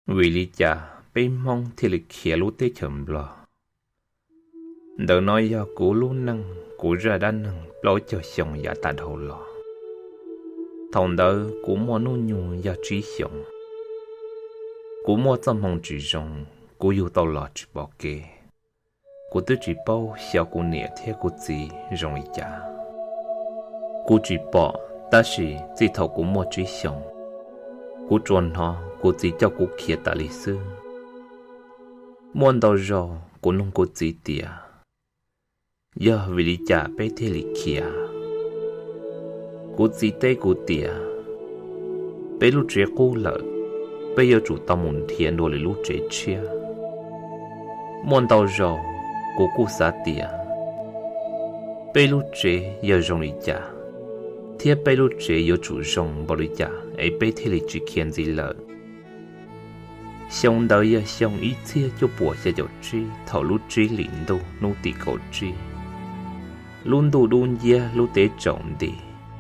Vim li cas peb Hmoob thiaj li khiav lub teb chaws Nplog? Ntawm no yog kuv lub neej, kuv zaj dab neeg plaub caug xyoo yav tas dhau los. Thaum ntawd kuv muaj hnub nyoog yog tsib xyoos. Kuv muaj txoj hmoo tsis zoo, kuv yug tau los tsis pom kev. Kuv twb tsis paub xyov kuv niam thiab kuv txiv zoo li cas. Kuv tsis pom, tab sis txij thaum kuv muaj tsib xyoos, kuv tsuas hnov kuv txiv coj kuv khiav tas li xwb. Muaj ntau zaus kuv nug kuv txiv tias, yog vim li cas peb thiaj li khiav? Kuv txiv teb kuv tias, peb lub tsev qub lawm, peb yuav tsum tau mus nrhiav dua lwm lub tsev tshiab. Muaj ntau zaus kuv kuj xav tias, peb lub tsev yog zoo li cas, thiab peb lub tsev yuav tsum zoo npaum li cas es peb thiaj li tsis khiav ntxiv lawm. Xyoo ntawd yog xyoo ib txhiab cuaj puas xya caum tsib, thaum lub tsib hlis ntuj hnub tim kaum tsib. Lub ntuj dub nciab, lub teb tsaus nti,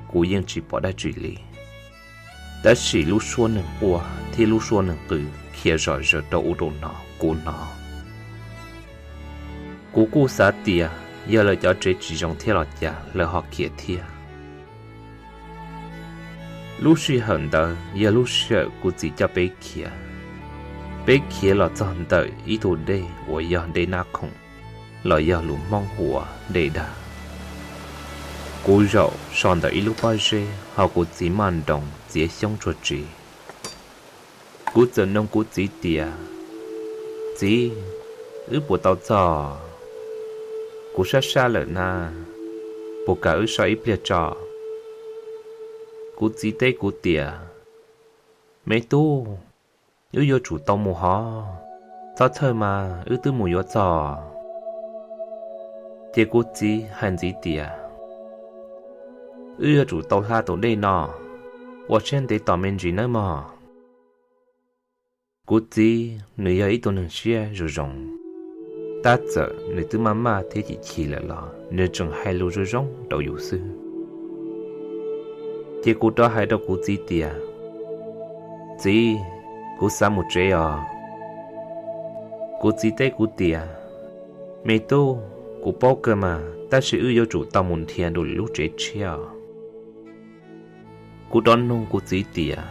kuv yeej tsis pom dab tsi li. Tab sis lub suab neeg quaj thiab lub suab neeg qw khiav zom zaws rau ub rau no, kuv hnov. Kuv kuj xav tias yog lawv cov tsev tsis zoo thiab los cas lawv ho khiav thiab. Lub sij hawm ntawd yog lub sij hawm kuv txiv coj peb khiav. Peb khiav los txog ntawm ib tug dej uas yog dej Nab Khoom, los yog lus Hmoob hu ua dej Dag. Kuv zaum so ntawm ib lub pob zeb ho kuv txiv maj nroos txiav xyoob tsuag tsi. Kuv txawm nug kuv txiv tias, txiv, wb puas tau txog? Kuv sab sab lawm na, puas kam wb so ib pliag tso? Kuv txiv teb kuv tias, me tub, wb yuav tsum tau mus hov, txhob txhawj mas wb twb mus yuav txog. Ces kuv txiv hais ntxiv tias, wb yuav tsum tau hla tus dej no, ua siab ntev tos me ntsis nawb mog. Kuv txiv nws yog ib tug neeg siab zoo zoo, tab txawm nws twb maj maj thiab chim chim lawm los nws tseem hais lus zoo zoo rau yus xwb. Ces kuv rov hais rau kuv txiv tias, txiv, kuv xav mus tsev os. Kuv txiv teb kuv tias, me tub, kuv paub kawg mas, tab sis wb yuav tsum tau mus nrhiav dua lwm lub tsev tshiab os. Kuv rov nug kuv txiv tias,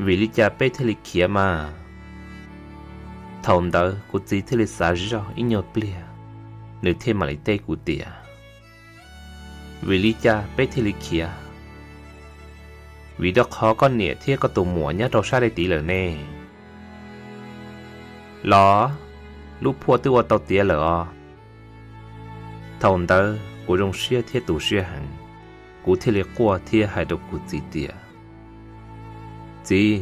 vim li cas peb thiaj li khiav mas? Thaum ntawd kuv txiv thiaj li xav zoj ib nyuag pliag, nws thiaj mam li teb kuv tias, vim li cas peb thiaj li khiav? Vim rau qhov koj niam thiab koj tus muam nyob rau sab dej tid lawm ne. Los, lub phuaj twb ua tau tiav lawm os. Thaum ntawd kuv zoo siab thiab tu siab heev, kuv thiaj li quaj thiab hais rau kuv txiv tias, txiv,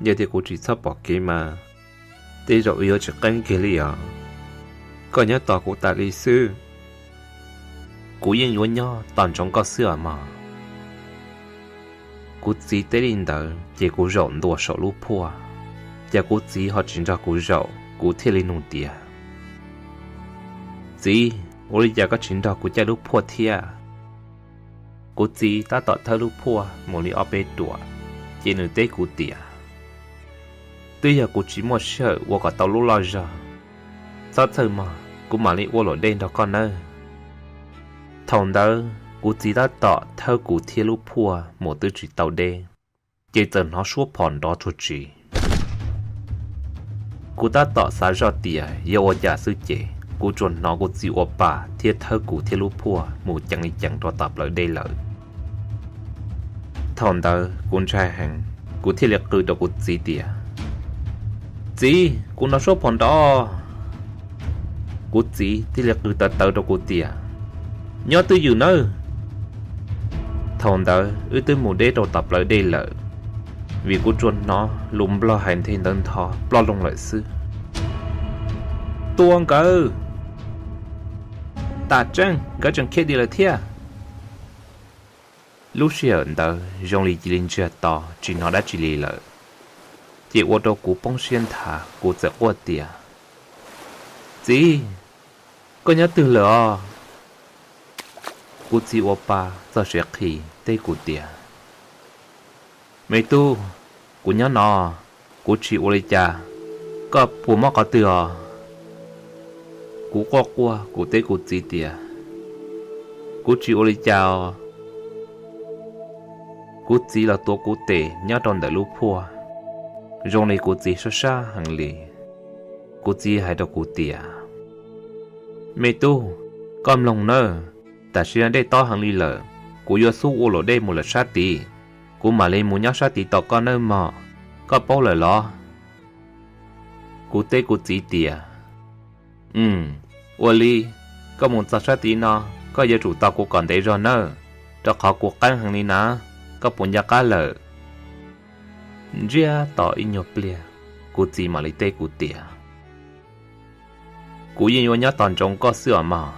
yog tias kuv tsis txhob pom kev mas tej zaum wb yuav tsis qeeb kiag li os. Koj nyob tos kuv tas li xwb, kuv yeej yuav nyob tos ntsoov koj xwb os mog. Kuv txiv teb li ntawd ces kuv zaum ntua saum lub phuaj, ces kuv txiv ho tsis nrog kuv zaum, kuv thiaj li nug tias, txiv, ua li cas koj tsis nrog kuv caij lub phuaj thiab? Kuv txiv tab tom thawb lub phuaj mus li ob peb ruam, ces nws teb kuv tias, twb yog kuv tsis muaj sij hawm ua kom tau lub loj zog, txhob txhawj mog, kuv mam li ua luam dej nrog koj nawb. Thaum ntawd kuv txiv tab tom thawb kuv thiab lub phuaj mus twb tsis tau deb, ces txawm hnov suab phom nrov tsuag tsi. Kuv tab tom xav zoj tias yog ua cas xwb ces kuv tsuas hnov kuv txiv ua pa thiab thawb kuv thiab lub phuaj mus ceev li ceev rau tom plawv dej lawm. Thaum ntawd kuv ntshai heev, kuv thiaj li qw rau kuv txiv tias, txiv, kuv hnov suab phom nrov. Kuv txiv thiaj li qw tawv tawv rau kuv tias, nyob twj ywm nawb. Thaum ntawd wb twb mus deb rau tom plawv dej lawm, vim kuv tsuas hnov lus Nplog hais nthe ntawv ntho ploj loo lawm xwb. Tua nkawd! Tam tseeb nkawd tseem khiav dim lawm thiab. Lub sij hawm ntawd zoo li cia li ntsiag to tsis hnov dab tsi li lawm, ces ua rau kuv poob siab nthav, kuv txawm quaj tias, txiv, koj nyob twg lawm os? Kuv txiv ua pa txog siav qhi teb kuv tias, me tub, kuv nyob no. Kuv tsis ua li cas, koj puas mob qhov twg os? Kuv quaj quaj kuv teb kuv txiv tias, Kuv tsis ua li cas os. Kuv txiv los tuav kuv tes nyob rau ntawm lub phuaj, zoo li kuv txiv sab sab heev li. Kuv txiv hais rau kuv tias, Me tub, koj mloog nawb, tam sim no dej tob heev li lawm, kuv yuav xub ua luam dej mus lawm sab tid, kuv mam li mus nyob sab tid tos koj nawb mog, koj paub lawm los? Kuv teb kuv txiv tias, Ua li, koj mus txog sab tid no, koj yuav tsum tos kuv kom ntev zog nawb, rau qhov kuv qeeb heev li na, koj puas nco qab lawm? Ntsiag to ib nyuag pliag, kuv txiv mam li teb kuv tias, Kuv yeej yuav nyob tos ntsoov koj xwb os mog,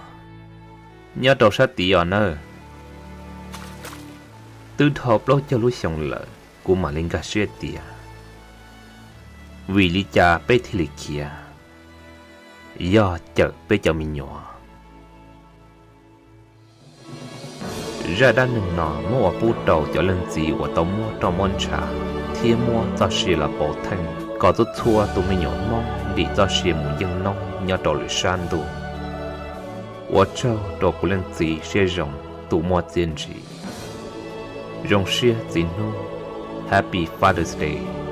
nyob rau sab tid os nawb. Twb dhau plaub caug lub xyoo lawm, kuv mam li nkag siab tias, Vim li cas peb thiaj li khiav? Yog cawm peb cov me nyuam. Zaj dab neeg no muab ua pub rau cov leej txiv uas tau muab roj muab ntsha thiab muab txoj sia los pauv theej kom txhua txhua tus me nyuam Hmoob ntim txoj sia mus yeej noob nyob rau lwm sab ntuj. Ua tsaug rau kuv leej txiv siab zoo tus muaj txiaj ntsig. Zoo siab txiv hnub, Happy Father's Day.